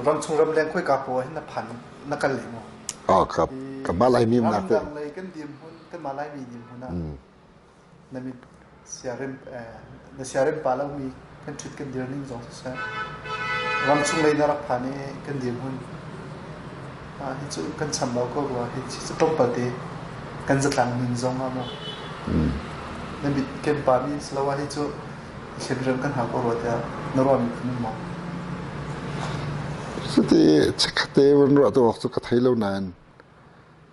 Ramchung ramleng khoika paoh ah hin na phan na kal leh maw? Ah ka kanmah Laimi umnak te. Ramdang lei kan dirhmun kanmah Laimi dirhmun ah na mit siarem na siarem pa lomi kan ṭhut kan dir ning zong siseh ramchung lei na rak phan i kan dirhmun hi cu kan chambau ko rua hi cu tlawmpal te kan zatlang nun zong ah maw na mit kem pa mi siloah hi cu thlenrem kan hau ko rua tiah na ruahmi phun maw? Cuti chikkhatte van ruah tu awk cu ka thei lo nain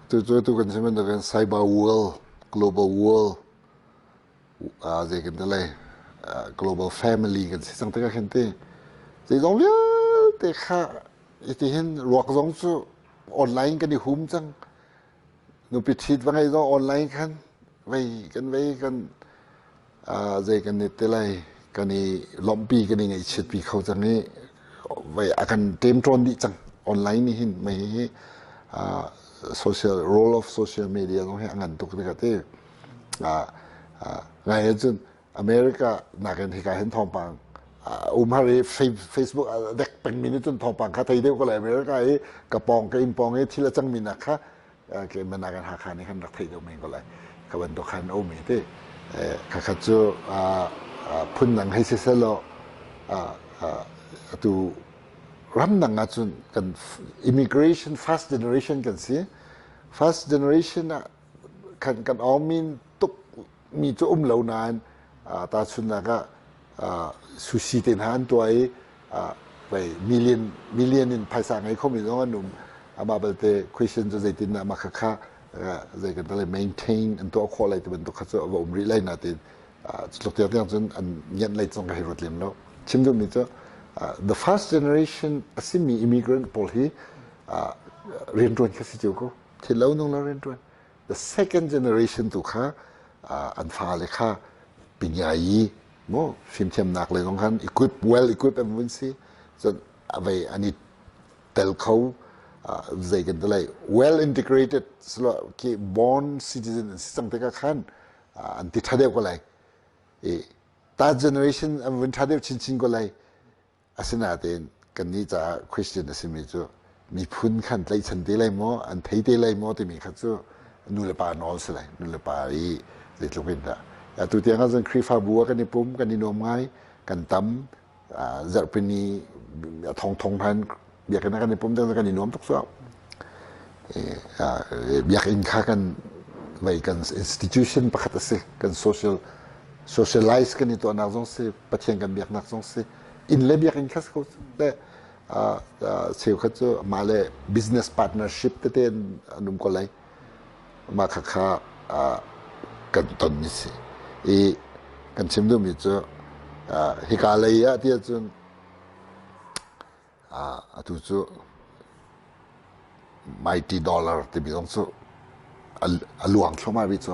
tu cu tu kan chim bantukin cyber world, global world zei kan ti lai global family kan si cang tikah khin ti zeizong vialte kha itihin ruak zong cu online kan i hum cang. Nupi ṭhit va ngei zong online khan vei kan vei kan zei kan i ti lai kan i lawmhpi kan i ngaihchiatpi kho cang i vei a kan ṭemṭawn dih cang online nih hin mei hi social role of social media zong hi a ngan tuk tikah ti ngai ahcun America nakin hika hin thawngpang um har i Facebook a dek pengmi nih cun thawngpang kha thei deuh ko lai America i ka pawng ka inn pawng i thil a cangmi nak kha ke manak in Hakha nih khan rak theih deuh men ko lai ka bantuk khan um i ti khakhat cu phun dang hei si selaw atu ramdang ahcun kan immigration first generation kan si first generation ah kan kan awmin tuk mi cu um lo nain tahchunhnak ah sushi te hna an tuah i vei million million in phaisa ngei khomi zong an um amah belte question cu zeitin dah mah khakha zei kan tale maintain an tuah khawh lai ti bantuk kha cu a va um rih lai natin cutluk tiang tiang cun an ngianh lei zong ka hei ruat lem lo chim duhmi cu the first generation a simi immigrant pawl hi rianṭuan kha si cio ko thil lo nung lo rianṭuan the second generation tu kha an fale kha pinyayi mu fimthiamnak le zong khan equip well equip an vun si cun avei an i tel kho zei kan ti lai well integrated ki born citizen an si cang tikah khan an ti ṭha deuh ko lai i ta generation an vun ṭha deuh chinchin ko lai Asinain kannih caah Christian a simi cu miphun khan tlaihchan te lai maw, an thei te lai maw timi kha cu nu le pa nawl si lai. Nu le pa i zeitluk in dah. Atu tiang ah cun Khrihfabu ah kan i pum, kan i nuam ngai, kan tam, zarhpini a thongthong hman biakinn ah kan i pum tiang kan i nuam tuk suau. Biakinn kha kan vei kan institution pakhat a si, kan social socialize kan i tuahnak zong si, Pathian kan biaknak zong si, inn le biakinn kha si ko le cheukhat cu mah le business partnership tete an um ko lai mah kha kha kan ton mi si i kan chim duhmi cu hika lei ah tiah cun Atu cu mighty dollar timi zong cu a luang thluahmah rih cu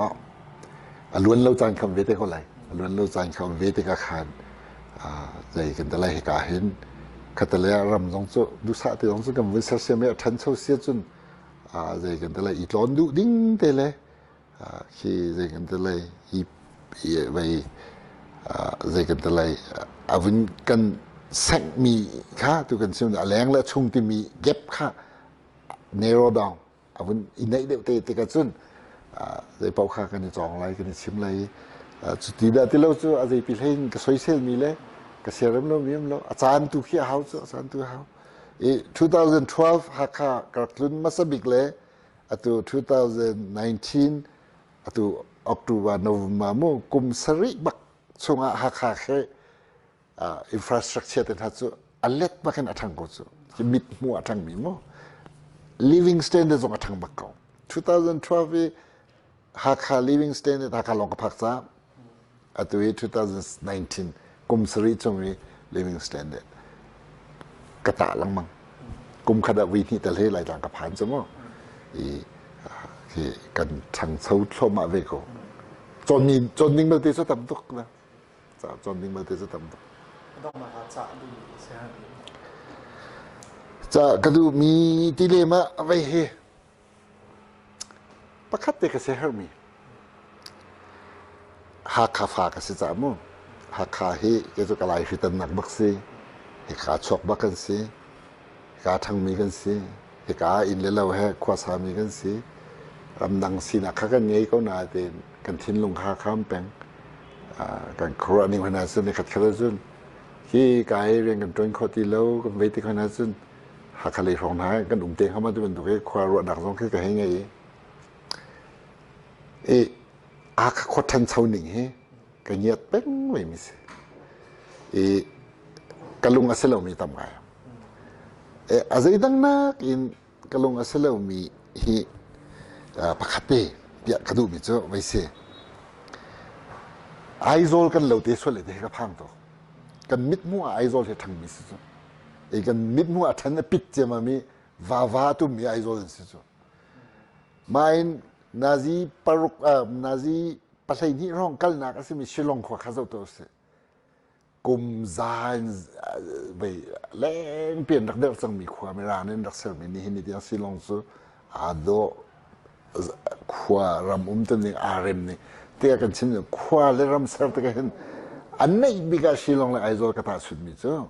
a luan lo caan kha um ve te ko lai. A luan lo caan kha um ve tikah khan zei kan ti lai hika hin khattelei ah ram zong cu duhsah te zong cu kan vun sersiam i a ṭhancho si ahcun zei kan ti lai i tlawn duh ding te le khi zei kan ti lai hi vei zei kan ti lai a vun kan senghmi kha tu kan chim a leng le chung timi gap kha narrow down a vun i neih deuh te tikah cun zei paoh kha kan i cawng lai kan i chim lai cuti dah ti lo cu a zeipi hlei in ka soisel mi le ka siarem lo mi um lo a caan tu khi a hau cu a caan tu a hau i 2012 Hakha ka rak tlun hmasa bik le atu 2019 atu October November mu kum sarih bak chungah Hakha khi infrastructure te hna cu a let bak in a ṭhang ko cu mit hmu a ṭhang mi mu living standard zong a ṭhang bak ko 2012 i Hakha living standard Hakha lawng ka phak ca Atu hi 2019 kum sarih chung i living standard ka tah lengmang. Kum khat ah vui hnih tal hi Laitlang ka phan cu mu. I hi kan ṭhangcho thluahmah ve ko. Cawn cawn ding belte cu tam tuk na. Cawn ding belte cu tam tuk. Donghnak ah cah duhmi si. Ca ka duhmi ti lem ah vei hi Pakhat te ka siaherhmi Hakha fa ka si caah mu Hakha hi kei cu ka laihritannak bak si. Hika chuak bak kan si. Hika ṭhangmi kan si. Hika inn le lo he khuasami kan si. Ramdang sinak kha kan ngei ko nain kan thinlung kha kham peng. Kan khuaruah ning hmanh ahcun nikhat khat ahcun hi ka i rian kan ṭuan khawh ti lo kan vei ti hmanh ahcun Hakha lei hrawng hna kan um te hnga ma ti bantuk hi khua ruahnak zong khi ka hei ngei i i Hakha khua ṭhancho ning hi ka ngiat peng ve mi si. I ka lung a si lomi tam ngai. A zeidang nak in ka lung a si lomi hi pakhat te piah ka duhmi cu vei si. Aizawl kan lo te sual le te hi ka phang tuk. Kan mithmuh ah Aizawl hi ṭhangmi si cu. I kan mithmuh ah ṭhan a pit ciammam i vava a tummi Aizawl an si cu. Mah in nazi paruk nazi 12 hrawng kalnak a simi Shillong khua kha zoh tuah usih. Kum za in vei lengpi an rak derh cangmi khua Mirang in rak sermi nihin ni tiang Shillong cu aa dawh khua ram um ning aa rem ning tiah kan chim khua le ram ser tikah hin an neih bik ah Shillong le Aizawl ka tahchunhmi cu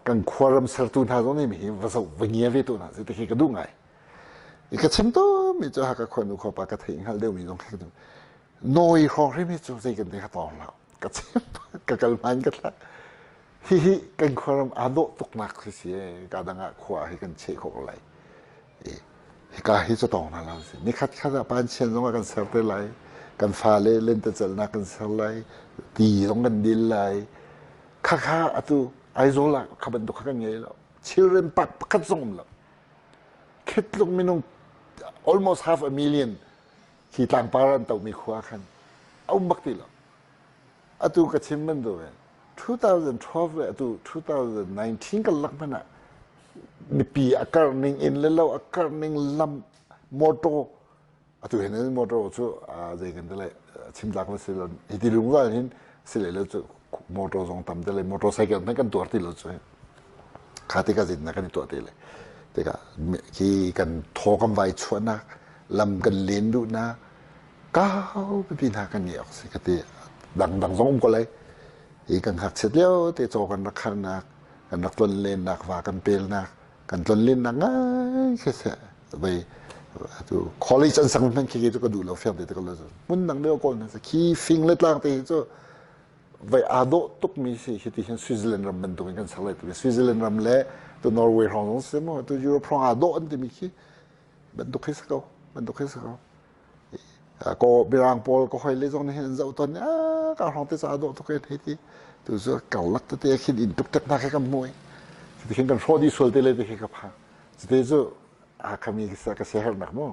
kan khua ram sertu hna zong nih hi va zoh va ngia ve tu hna si ti khi ka duh ngai. I ka chim mi cu Hakha khuanu khuapa ka theih hngalh deuhmi zong khi nawi hrawng hrim hi cu zei kan ti kha tawng lo ka chim ka kal hman ka thlah hihi kan khuaram aa dawh tuknak khi si ka dang ah khua hi kan cheh khawh lai hika hi cu tawng hna lo si nikhat khat ah pan chian zong ah kan ser te lai kan fale lentecelhnak kan ser lai ti zong kan dil lai khakha atu Aizawl ah kha bantuk kha kan ngei lo children park pakhat zong um lo Khitluk minung almost half a million hi tlangpar an tohmi khua khan a um bak ti lo. Atu ka chim bantukin 2012 le atu 2019 kan lak hmanh ah mipi a karh ning inn le lo a karh ning lam motor atu hin motor cu zei kan ti lai chim tlak si lo hi ti lungzal hin si le lo cu motor zong tam te le motorcycle hmanh kan tuar ti lo cu kha ti ka zin na kan i tuah ti le tikah khi kan thaw kan vai chuahnak lam kan len duhnak kau pipi hna kan ngeih awk si ka ti dang dang zong um ko lai hi kan ngakchiat lio te caw kan rak kharnak kan rak tlon lennak va kan pelnak kan tlonlennak ngai khi seh vei atu college an sang hman khi cu ka duh lo fiang te ka lo hmun dang deuh kawl na khi fing le tlang te hi cu vei aa dawh tuk mi si hi ti hin Switzerland ram bantuk in kan sak lai tu Switzerland ram le tu Norway hrawng zong si mu tu Europe hrawng aa dawh an timi khi bantuk khi si ko bantuk khi si ko ko mirang pawl ka hoi le zong nih hin an zoh ton a ka hrawng te ca dawh tuk en hei ti tu cu karlak tete khin in tuk tek hna kha kan hmu i cuti khin kan hrawh dih sual te le te khi ka phang cute cu a khami ka siaherhnak mu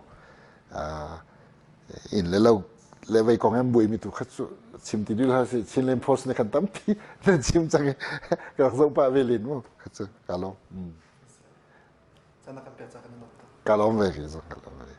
inn le lo le vei kong an buai mi tu kha cu chim ti dil ha si Chinland Post ne khan tampi nan chim cang i ka rak zoh pah ve len mu kha cu ka lawm Cana kan pek ca kan i lawm ka lawm ve ke zong ka lawm ve.